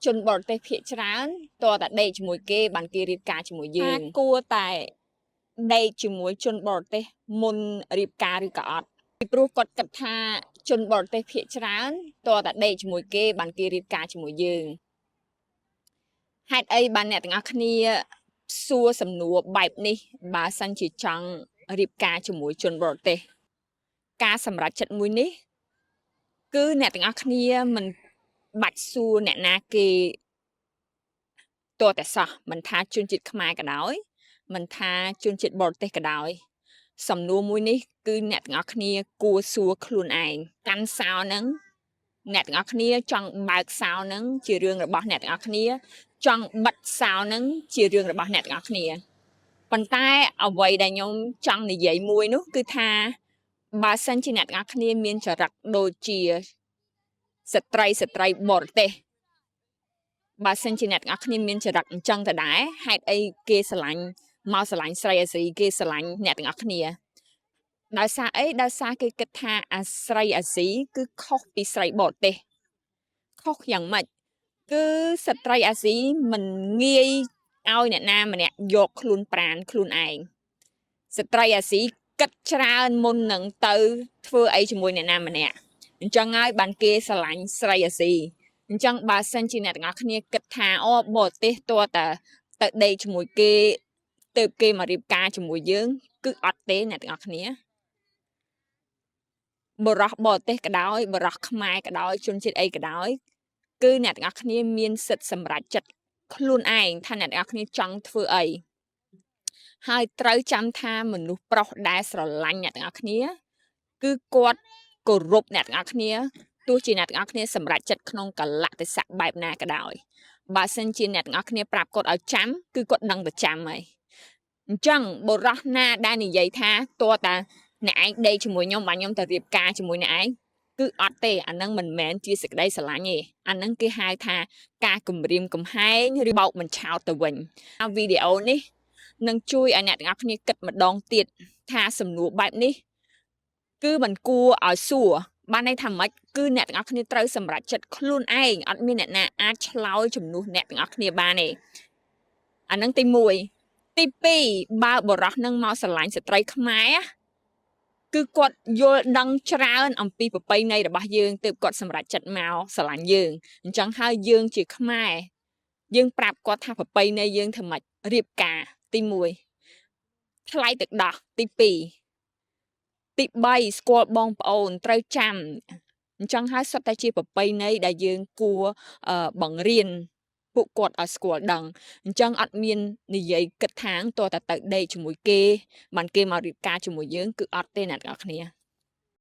ជនបរទេសភាគច្រើនតើតាដេកជាមួយគេបានគេរៀបការជាមួយយើងគួរតែដេកជាមួយជនបរទេសមុនរៀបការឬក៏អត់ពីព្រោះគាត់គិតថាជនបរទេសភាគច្រើនតើតាដេកជាមួយគេបានគេរៀបការជាមួយយើងហេតុអីបានអ្នកទាំងអស់គ្នាសួរសំណួរបែបនេះបើសិនជាចង់រៀបការជាមួយជនបរទេសការសម្រេចចិត្តមួយនេះគឺអ្នកទាំងអស់គ្នាមិនបាច់សួរអ្នកណាគេតតែសោះមិនថាជនជាតិខ្មែរក៏ដោយមិនថាជនជាតិបរទេសក៏ដោយសំណួរមួយនេះគឺអ្នកទាំងអស់គ្នាគួរសួរខ្លួនឯងកាន់សោហ្នឹងអ្នកទាំងអស់គ្នាចង់បើកសោហ្នឹងជារឿងរបស់អ្នកទាំងអស់គ្នាចង់បិទសោហ្នឹងជារឿងរបស់អ្នកទាំងអស់គ្នាប៉ុន្តែអ្វីដែលខ្ញុំចង់និយាយមួយនោះគឺថាបើសិនជាអ្នកទាំងអស់គ្នាមានចរិតដូចជាស្ត្រីស្ត្រីបរទេសបើសិនជាអ្នកទាំងអស់គ្នាមានចរិតអញ្ចឹងទៅដែរហេតុអីគេស្រឡាញ់មកស្រឡាញ់ស្រីអាស៊ីគេស្រឡាញ់អ្នកទាំងអស់គ្នាដោយសារអីដោយសារគេគិតថាអាស្រីអាស៊ីគឺខុសពីស្រីបរទេសខុសយ៉ាងម៉េចគឺស្ត្រីអាស៊ីមិនងាយឲ្យអ្នកណាម្នាក់យកខ្លួនប្រានខ្លួនឯងស្ត្រីអាស៊ីគិតច្រើនមុននឹងទៅធ្វើអីជាមួយអ្នកណាម្នាក់អញ្ចឹងហើយបានគេស្រឡាញ់ស្រីអាស៊ីអញ្ចឹងបើសិនជាអ្នកទាំងអស់គ្នាគិតថាអូបរទេសតើតាទៅដេកជាមួយគេទៅគេមករៀបការជាមួយយើងគឺអត់ទេអ្នកទាំងអស់គ្នាបរោះបរទេសក៏ដោយបរោះខ្មែរក៏ដោយជនជាតិអីក៏ដោយគឺអ្នកទាំងអស់គ្នាមានសិទ្ធិសម្រេចចិត្តខ្លួនឯងថាអ្នកទាំងអស់គ្នាចង់ធ្វើអីហើយត្រូវចាំថាមនុស្សប្រុសដែលស្រឡាញ់អ្នកទាំងអស់គ្នាគឺគាត់គោរពអ្នកទាំងអស់គ្នាទោះជាអ្នកទាំងអស់គ្នាសម្រេចចិត្តក្នុងកលៈទេសៈបែបណាក៏ដោយបើសិនជាអ្នកទាំងអស់គ្នាប្រាប់គាត់ឲ្យចាំគឺគាត់ដឹងតែចាំហើយអញ្ចឹងបុរសណាដែលនិយាយថាតើតាអ្នកឯងដេកជាមួយខ្ញុំបាទខ្ញុំទៅរៀបការជាមួយអ្នកឯងគឺអត់ទេអានឹងមិនមែនជាសេចក្តីស្រឡាញ់ទេអានឹងគេហៅថាការគំរាមកំហែងឬបោកបញ្ឆោតទៅវិញវីដេអូនេះនឹងជួយឲ្យអ្នកទាំងអស់គ្នាគិតម្ដងទៀតថាសំណួរបែបនេះគឺមិនគួរឲ្យសួរបានន័យថាម៉េចគឺអ្នកទាំងអស់គ្នាត្រូវសម្រេចចិត្តខ្លួនឯងអត់មានអ្នកណាអាចឆ្លើយជំនួសអ្នកទាំងអស់គ្នាបានទេអានឹងទី1ទី2បើបរោះនឹងមកស្រឡាញ់ស្ត្រីខ្មែរគឺគាត់យល់ដឹងច្រើនអំពីប្រពៃណីរបស់យើងទើបគាត់សម្រេចចិត្តមកស្រឡាញ់យើងអញ្ចឹងហើយយើងជាខ្មែរយើងប្រាប់គាត់ថាប្រពៃណីយើងធ្វើម៉េចរៀបការទី1ថ្លៃទឹកដោះទី2ទី3ស្គាល់បងប្អូនត្រូវចាំអញ្ចឹងហើយសុទ្ធតែជាប្រពៃណីដែលយើងគួរបង្រៀនពួកគាត់ឲ្យស្គាល់ដឹងអញ្ចឹងអត់មាននិយាយគិតថាតើតើទៅដេកជាមួយគេបានគេមករៀបការជាមួយយើងគឺអត់ទេអ្នកទាំងអស់គ្នា។